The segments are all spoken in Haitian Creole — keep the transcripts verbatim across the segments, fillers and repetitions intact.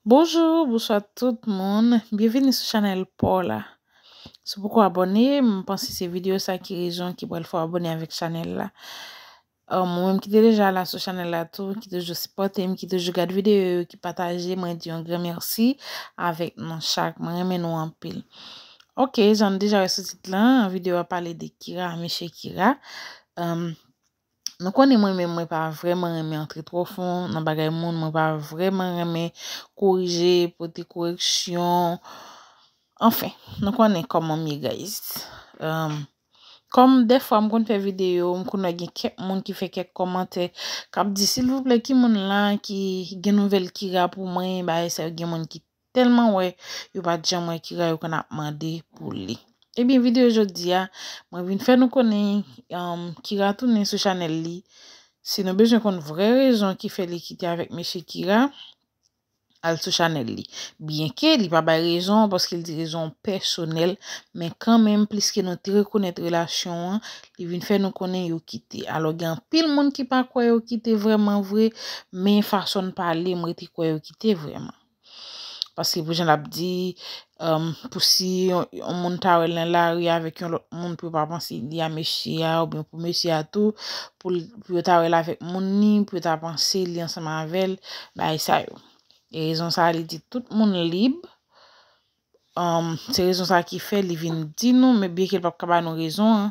Bonjou, bonswa tout moun. Byenvini sou chanèl pa w la. Si w poko abòne, m panse se videyo sa ki rezon ki pral fè w abòne avèk chanèl la. Um, ou menm ki te deja la sou chanèl la tou, ki toujou sipòte m, ki toujou gad videyo yo, ki pataje, mwen di yon gran mèsi avèk nou chak. Mwen renmen nou anpil. Ok, jan n deja wè sou tit lan, videyo a pale de Kira, mesye Kira. Um, nou konnen mwen menm, mwen pa vrèman renmen antre twò fon nan bagay moun, mwen pa vrèman renmen korije, pote koreksyon. Anfen, nou konnen kòman m ye, guys. Um, kòm dèfwa m konn fè videyo, m konn wè gen kèk moun ki fè kèk kòmantè k ap di, silvouplè, ki moun la ki gen nouvèl Kira pou mwen, bagay sa yo, gen moun ki tèlman wè yo pa t janm wè Kira, yo konn ap mande pou li. Ebyen, videyo jodi a, mwen vin fè nou konnen, um, Kira tounen sou chanèl li. Si nou bezwen konn vrè rezon ki fè li kite avèk mesye Kira, al sou chanèl li. Byenke li pa bay rezon an, paske l di rezon pèsonèl, men kanmenm, pliske nou te rekonèt relasyon an, li vin fè nou konnen yo kite. Alò, gen anpil moun ki pa kwè yo kite vrèman vre, men fason n pale, m rete kwè yo kite vrèman. Paske pou jan l ap di, um, pou si yon, yon moun ta wè l nan lari avèk yon lòt moun, pou yo pa panse li a mesye a, oubyen pou mesye a tou, pou l, pou yo ta wè l avèk moun ni, pou yo ta panse li ansanm avè l, bagay sa yo. E rezon sa a, li di tout moun lib. Um, se rezon sa a ki fè li vin di nou, men byenke l p ap ka ba nou rezon an,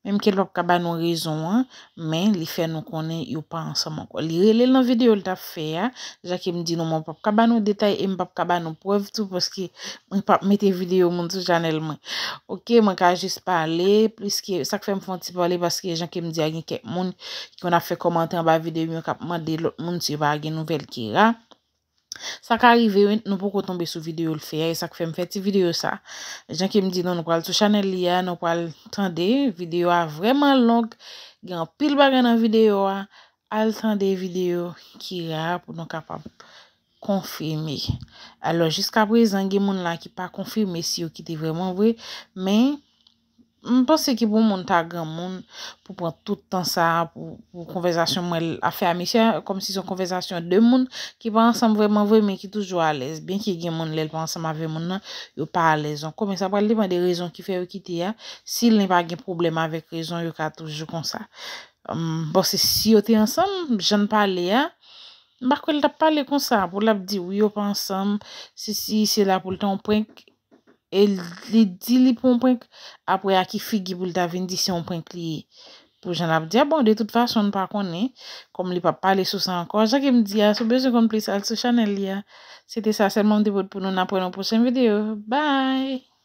menm ke l p ap ka ba nou rezon an, men li fè nou konnen yo pa ansanm ankò. Li rele l nan videyo l t ap fè a, jan ke m di nou, mwen p ap ka ba nou detay e m p ap ka ba nou prèv tou, paske mwen p ap mete videyo moun sou chanèl mwen. Ok, mwen ka jis pale, pliske sa k fè m fè yon ti pale, paske jan ke m di a, gen kèk moun ki konn ap fè kòmantè anba videyo m yo, k ap mande lòt moun si yo pa gen nouvèl Kira. Sa ka rive, wi, nou poko tonbe sou videyo l fè a, e sa k fè m fè ti videyo sa. Jan ke m di nou, nou pral sou chanèl li a, nou pral tande, videyo a vrèman long, gen anpil bagay nan videyo a, al tande videyo Kira pou nou kapab konfime. Alò, jiska prezan, gen moun la ki pa konfime si yo kite vrèman vre, men m panse ki pou moun ta granmoun pou pran tout tan sa a pou, pou konvèsasyon mwen l ap fè a mesye a, kòmsi se yon konvèsasyon de moun ki pa ansanm vrèman vre, men ki toujou alèz. Byenke gen moun lè l pa ansanm avè moun nan, yo pa alèz ankò, men sa pral depann de rezon ki fè yo kite a. Si l pa gen pwoblèm avèk rezon, yo ka toujou konsa. M panse si yo te ansanm, jan n pale a, m pa kwè l t ap pale konsa, pou l ap di wi yo pa ansanm, sesi, sela, pou l te yon prank. E li di li pou yon prank, apre a ki figi pou l ta vin di se yon prank li ye. Pou jan l ap di a, bon, de tout fason, n pa konnen, kòm li p ap pale sou sa ankò. Jan ke m di a, si w bezwen konn plis, al sou chanèl li a. Se te sa sèlman m te pote pou nou, n ap wè nan pwochen videyo. Bye!